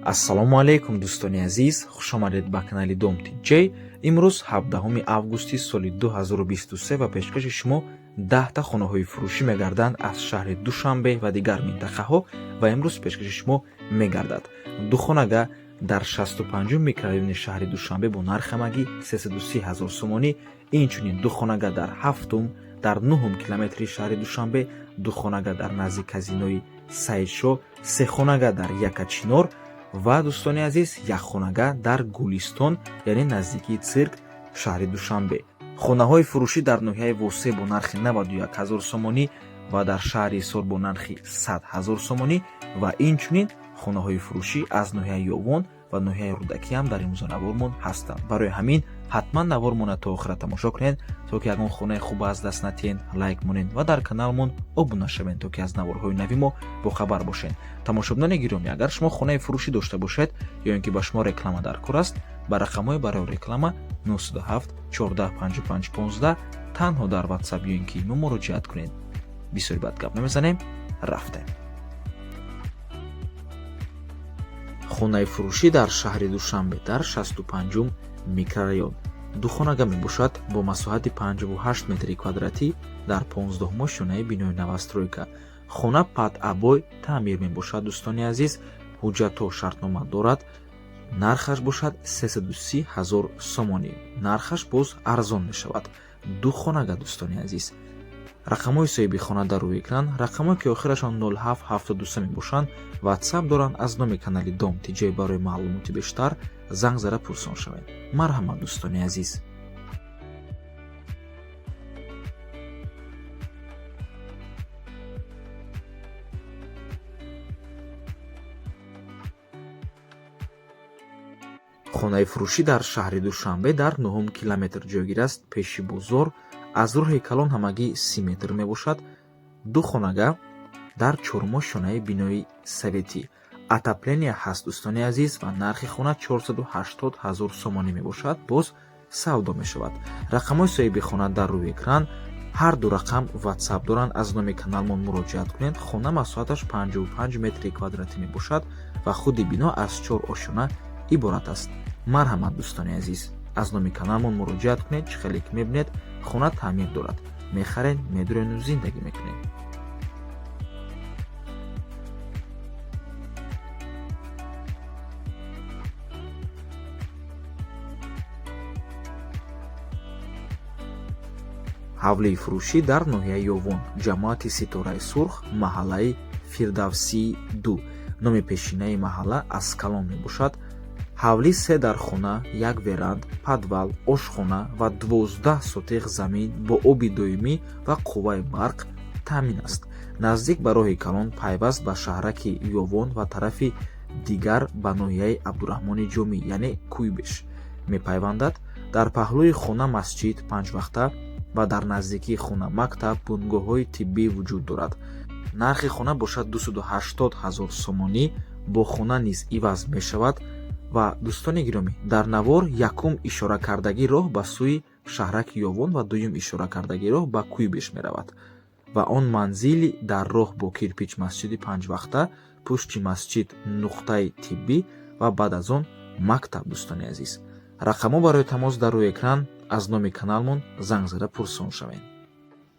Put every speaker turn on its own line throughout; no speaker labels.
Ассалому алайкум, дӯстони азиз, хушомадед ба канали Дом Тиҷей. Имрӯз 17 августи соли 2023 ва пешкаши шумо 10та хонаҳои фурӯшӣ мегарданд аз шаҳри Душанбе ва дигар минтақаҳо. Ва имрӯз пешкаши шумо мегардад духонага дар 65 микрорайони шаҳри Душанбе бо нархи ҳамагӣ 330 ҳазор сомонӣ. Инчунин духонага дар ҳафтум, дар нуҳум километри шаҳри Душанбе, духонага дар назди казинои Саидшоҳ, сехонага дар Якачинор ва, дӯстони азиз, якхонага дар Гулистон, яъне наздикии цирк шаҳри Душанбе. Хонаҳои фурӯшӣ дар ноҳияи Восе бо нархи 91 ҳазор сомонӣ ва дар шаҳри Ҳисор бо нархи 100 ҳазор сомонӣ. Ва инчунин хонаҳои фурӯшӣ аз ноҳияи Ёвон ва ноҳияи Рӯдакӣ ҳам дар имрӯза навормон ҳастанд. Барои ҳамин ҳатман навормона то охира тамошо кунед, то ки ягон хонаи хуб аз даст натиҳен. Лайк монед ва дар каналмон обуна шавед, то ки аз наворҳои нави мо бохабар бошед. Тамошобинони гиромӣ, агар шумо хонаи фурӯшӣ дошта бошед ё ин ки ба шумо реклама дар кор аст, ба рақамҳои барои реклама 907 14 55 15 танҳо дар Ватсап ё ин ки имо муроҷиат кунед. Бисёри бад гап намезанем, рафтем. Хонаи фурӯшӣ дар шаҳри Душанбе дар 65-ум микрорайон духонага мебошад бо масоҳати 58 метри квадратӣ дар 15-ум ошёнаи бинои новостройка. Хона под обои таъмир мебошад, дӯстони азиз, ҳуҷҷатҳо, шартнома дорад. Нархаш бошад 330 ҳазор сомонӣ, нархаш боз арзон мешавад. Ду хонага, дӯстони азиз. Рақамҳои соҳиби хона дар рӯи экран. Рақамҳое ки охирашон 0773 мебошанд, Ватсап доранд. Аз номи канали Дом Тиҷой барои маълумоти бештар занг зада пурсон шавед. Марҳамат, дӯстони азиз. Хонаи фурӯшӣ дар шаҳри Душанбе дар нуҳум километр ҷойгир аст, пеши бозор, аз роҳи калон ҳамагӣ 30 метр мебошад. Ду хонага дар чормошёнаи бинои советӣ, отопление ҳаст, дӯстони азиз, ва нархи хона 480 ҳазор сомонӣ мебошад, боз савдо мешавад. Рақамҳои соҳиби хона дар рӯи экран, ҳар ду рақам Ватсап доранд. Аз номи каналмон муроҷиат кунед. Хона масоҳаташ 55 метри квадратӣ мебошад ва худи бино аз чор ошёна иборат аст. Марҳамат, дӯстони азиз, аз номи каналмон муроҷиат кунед. Чӣ хеле ки мебинед, хона таъмир дорад. Мехаред, медурену зиндагӣ мекунед. Ҳавлии фурӯшӣ дар ноҳияи Ёвон, ҷамоати Ситораи Сурх, маҳаллаи Фирдавсии ду. Номи пешинаи маҳалла Аскалон мебошад. Ҳавлӣ се дархона, як веранд, подвал, ошхона ва 12 сотих замин бо оби доимӣ ва қувваи барқ таъмин аст. Наздик ба роҳи калон, пайваст ба шаҳраки Ёвон ва тарафи дигар ба ноҳияи Абдураҳмони Ҷомӣ, яъне Куйбеш мепайвандад. Дар паҳлӯи хона масҷид панҷвақта ва дар наздикии хона мактаб, бунгоҳҳои тиббӣ вуҷуд дорад. Нархи хона бошад 280 ҳазор сомонӣ, бо хона низ иваз мешавад. Ва, дӯстони гиромӣ, дар навор якум ишоракардагӣ роҳ ба сӯи шаҳраки Ёвон ва дуюм ишоракардагӣ роҳ ба Куйбеш меравад ва он манзили дар роҳ бо кирпич, масҷиди панҷвақта, пушти масҷид нуқтаи тиббӣ ва баъд аз он мактаб. Дӯстони азиз, рақамҳо барои тамос дар рӯи экран. Аз номи каналмон занг зада пурсон шавед.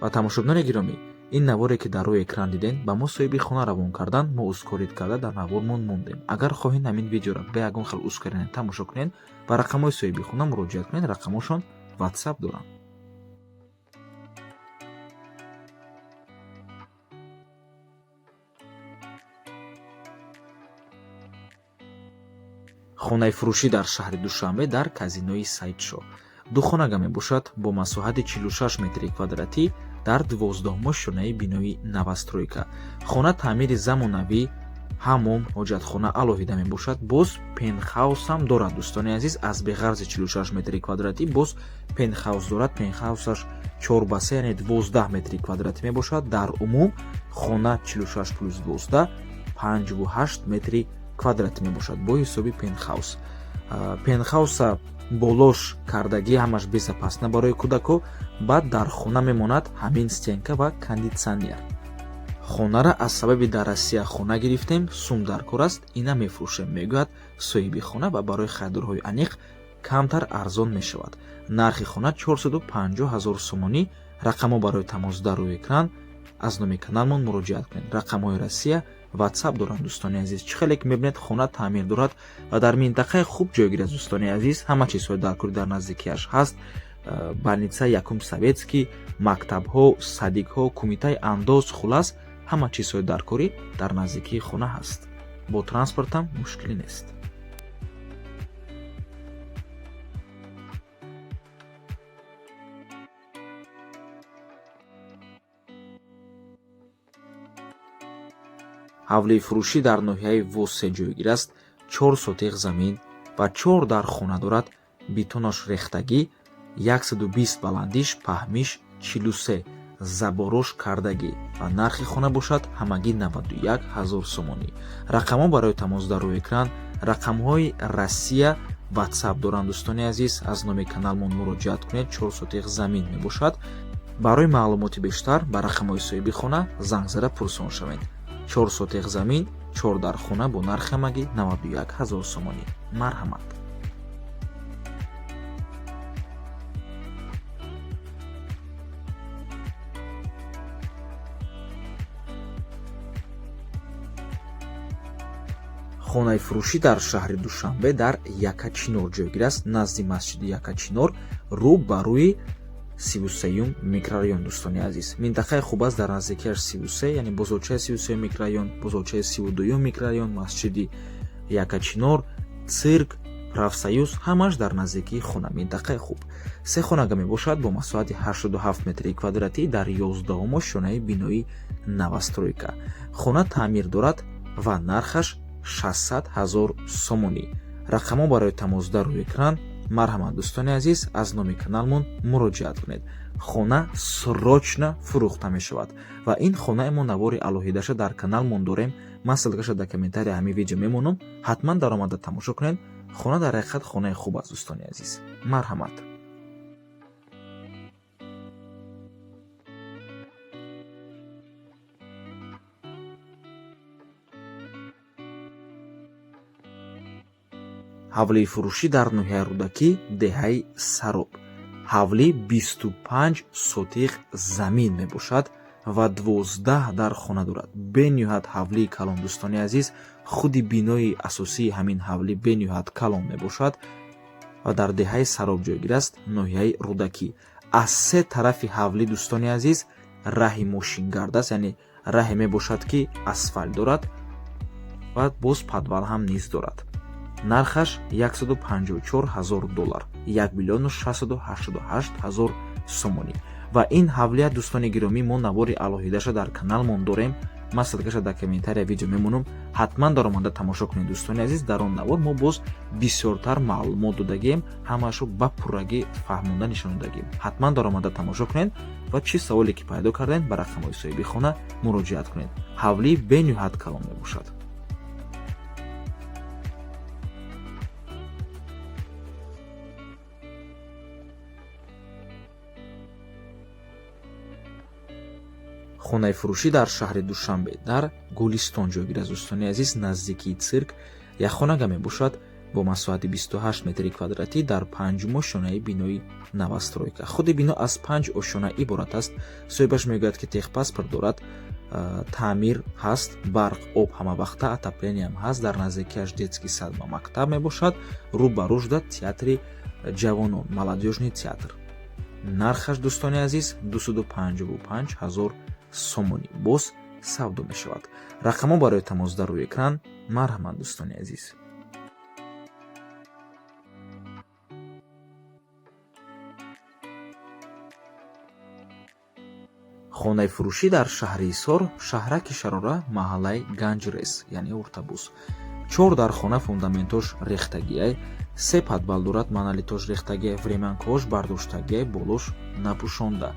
Ва, тамошобинони гиромӣ, ин наворе ки дар рӯи экран дидем, ба мо соҳиби хона равон кардан, мо ускорить карда дар навормон мондем. Агар хоҳед, ҳамин видеоро бе ягон хел ускорение тамошо кунед, ба рақамҳои соҳиби хона муроҷиат кунед, рақамҳошон Ватсап доранд. Хонаи фурӯшӣ дар шаҳри Душанбе дар казинои Саидшоҳ ду хонага мебошад бо масоҳати 46 метри квадратӣ дар 12-ум ошёнаи бинои новостройка. Хона таъмири замонавӣ, ҳаммом, ҳоҷатхона алоҳида мебошад, боз пентхаусам дорад. Дӯстони азиз, аз беғарзи 46 метри квадратӣ боз пентхаус дорад. Пентхаусаш 4 ба 3, яъне 12 метри квадратӣ мебошад. Дар умум хона 46 плюс 12, 58 метри квадратӣ мебошад бо ҳисоби пентхаус. Пентхауса болош кардагӣ, ҳамаш безопасно барои кӯдако. Баъд дар хона мемонад ҳамин стенка ва кондитсионер. Хонара аз сабаби дар Россия хона гирифтем, сум дар кор аст, ина мефурӯшем, мегӯяд соҳиби хона ва барои харидорҳои аниқ камтар арзон мешавад. Нархи хона 450 ҳазор сомонӣ. Рақамҳо барои тамос дар рӯи экран. Аз номи каналмон муроҷиат кунед. Рақамҳои Россия, ватсап доранд, дӯстони азиз. Чӣ хеле ки мебинед, хона таъмир дорад ва дар минтақаи хуб ҷойгир аст, дӯстони азиз. Ҳама чизҳои даркорӣ дар наздикиаш ҳаст: больница якум Советский, мактабҳо, садикҳо, кумитаи андоз, хулас, ҳама чизҳои даркорӣ дар наздикии хона ҳаст. Бо транспортам мушкилӣ нест. Ҳавлии фурӯшӣ дар ноҳияи Восе ҷойгир аст. 4 сотиқ замин ва 4 дар хона дорад. Бетонош рехтагӣ, 120 баландиш, паҳмиш 43, заборош кардагӣ ва нархи хона бошад ҳамагӣ 91 ҳазор сомонӣ. Рақамҳо барои тамос дар рӯи экран. Рақамҳои Россия, ватсап доранд, дӯстони азиз. Аз номи каналмон муроҷиат кунед. 4 сотиқ замин мебошад. Барои маълумоти бештар ба рақамҳои соҳиби хона занг зада пурсон шавед. 4 сотиқ замин, 4 дар хона бо нархи ҳамагӣ 91 ҳазор сомонӣ. Марҳамат. Хонаи фурӯшӣ дар шаҳри Душанбе дар Якачинор ҷойгир аст, назди масҷиди Якачинор, рӯ ба рӯи 33-юм микрорайон, дӯстони азиз. Минтақаи хуб аст, дар наздикиаш 33, яъне бозорчаи 33 микрорайон, бозорчаи 32-юм микрорайон, масҷиди Якачинор, цирк, профсоюз, ҳамаш дар наздикии хона. Минтақаи хуб. Се хонага мебошад бо масоҳати 87 метри квадратӣ дар 11-ум ошёнаи бинои новостройка. Хона таъмир дорад ва нархаш 600 ҳазор сомонӣ. Рақамҳо барои тамос дар рӯи экран. Марҳамат, дӯстони азиз, аз номи каналмон муроҷиат кунед. Хона срочно фурӯхта мешавад ва ин хонаи мо навори алоҳидаша дар каналмон дорем. Ман ссылкаша дар комментария ҳамин видео мемонам, ҳатман даромада тамошо кунед. Хона дар ҳақиқат хонаи хуб аст, дӯстони азиз. Марҳамат. Ҳавлии фурӯшӣ дар ноҳияи Рӯдакӣ, деҳаи Сароб. Ҳавлӣ 25 сотиқ замин мебошад ва 12 дар хона дорад. Бениҳоят ҳавлии калон, дӯстони азиз. Худи бинои асосии ҳамин ҳавлӣ бениҳоят калон мебошад ва дар деҳаи Сароб ҷойгир аст, ноҳияи Рӯдакӣ. Аз се тарафи ҳавлӣ, дӯстони азиз, раҳи мошингард аст, яъне раҳе мебошад, ки асфалт дорад ва боз подвал ҳам низ дорад. Нархаш 154 ҳазор доллар, 1 миллиону 688 ҳазор сомонӣ. Ва ин ҳавлия, дӯстони гиромӣ, мо навори алоҳидаша дар каналмон дорем. Ман ссылкаша дар комментария видео мемонам, ҳатман даромада тамошо кунед, дӯстони азиз. Дар он навор мо боз бисёртар маълумот додагием, ҳамаашро ба пуррагӣ фаҳмонда нишон додагием. Ҳатман даромада тамошо кунед ва чӣ саволе ки пайдо кардем, ба рақамҳои соҳиби хона муроҷиат кунед. Ҳавлӣ бениҳоят калон мебошад. Хонаи фурӯшӣ дар шаҳри Душанбе дар Гулистон ҷойгир аст, дӯстони азиз, наздикии цирк. Як хонага мебошад бо масоҳати 28 метри квадратӣ дар панҷум ошёнаи бинои новостройка. Худи бино аз панҷ ошёна иборат аст. Соҳибаш мегӯяд, ки техпаспорт дорад, таъмир ҳаст, барқ, об ҳамавақта, отоплениям ҳаст. Дар наздикиаш детский сад ва мактаб мебошад, рӯ ба рӯ шуда театри ҷавонон, молодёжный театр. Нархаш, дӯстони азиз, 255 ҳазор сомонӣ, боз савдо мешавад. Рақамҳо барои тамос дар рӯи экран. Марҳамат, дӯстони азиз. Хонаи фурӯшӣ дар шаҳри Ҳисор, шаҳраки Шарора, маҳаллаи Ганҷрес, яъне Уртабуз. Чор дар хона, фундаментош рехтагиай, се подвал дорад, монолитош рехтагиай, времянкаош бардоштагиай, болош напӯшонда.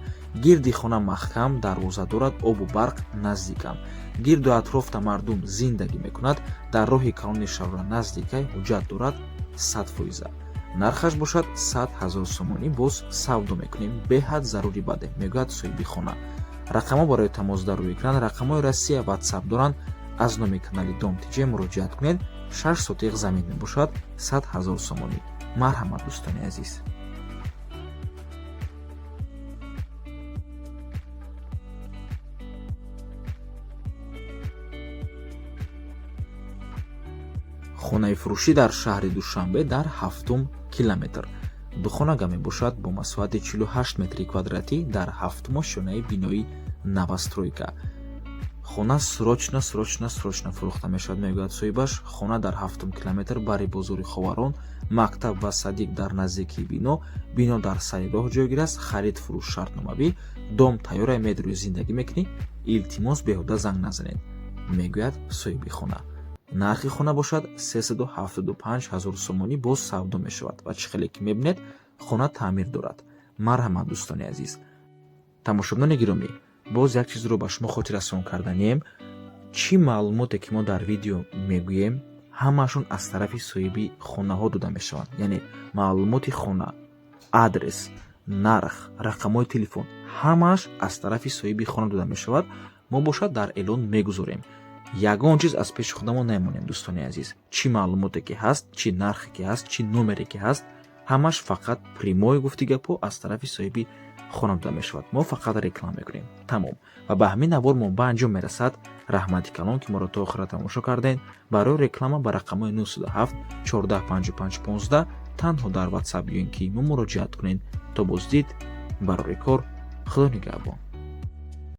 Гирди хона маҳкам дарвоза дорад, обу барқ наздикам. Гирду атрофта мардум зиндагӣ мекунад, дар роҳи калони Шарора наздикай, ҳуҷҷат дорад 100%. Нархаш бошад 100 ҳазор сомонӣ, боз савдо мекунем, беҳад зарури баде, мегӯяд соҳиби хона. Рақамҳо барои тамос дар рӯи экран, рақамҳои Россия, WhatsApp доранд. Аз номи канали Дом ТЖ муроҷиат кунед. 6 сотих замин мебошад, 100 ҳазор сомонӣ. Марҳамат, дӯстони азиз. Хонаи фурӯшӣ дар шаҳри Душанбе дар ҳафтум километр. Духонага мебошад бо масоҳати 48 метри квадратӣ дар ҳафтум ошёнаи бинои новостройка. Хона срочно, срочно, срочно фурӯхта мешавад, мегӯяд соҳибаш. Хона дар ҳафтум километр, бари бозори Ховарон, мактаб ва садик дар наздикии бино, бино дар сари роҳ ҷойгир аст. Харид фурӯш шартномавӣ, дом тайёрай, медрӯи зиндагӣ мекунӣ, илтимос, беҳуда занг назанед, мегӯяд соҳиби хона. Нархи хона бошад 375 ҳазор сомонӣ, боз савдо мешавад ва чӣ хеле ки мебинед, хона таъмир дорад. Марҳамат, дӯстони азиз. Тамошобинони гиромӣ, боз як чизро ба шумо хотиррасон карданием: чӣ маълумоте ки мо дар видео мегӯем, ҳамаашон аз тарафи соҳиби хонаҳо дода мешаванд. Яъне маълумоти хона, адрес, нарх, рақамҳои телефон, ҳамааш аз тарафи соҳиби хона дода мешавад. Мо бошад дар эълон мегузорем. Ягон чиз аз пеши худамон намемонем, дӯстони азиз. Чӣ маълумоте ки ҳаст, чӣ нархе ки ҳаст, чӣ номере ки ҳаст, ҳамаш фақат прямой, гуфти гапҳо, аз тарафи соҳиби хона дода мешавад. Мо фақат реклама мекунем, тамом. Ва ба ҳамин навор мо ба анҷом мерасад. Раҳмати калон, ки моро то охира тамошо кардем. Барои реклама ба рақамҳои 907 14 55 15 танҳо дар WhatsApp ё ин ки мо муроҷиат кунед. То боздид, барори кор, Худо нигаҳбон.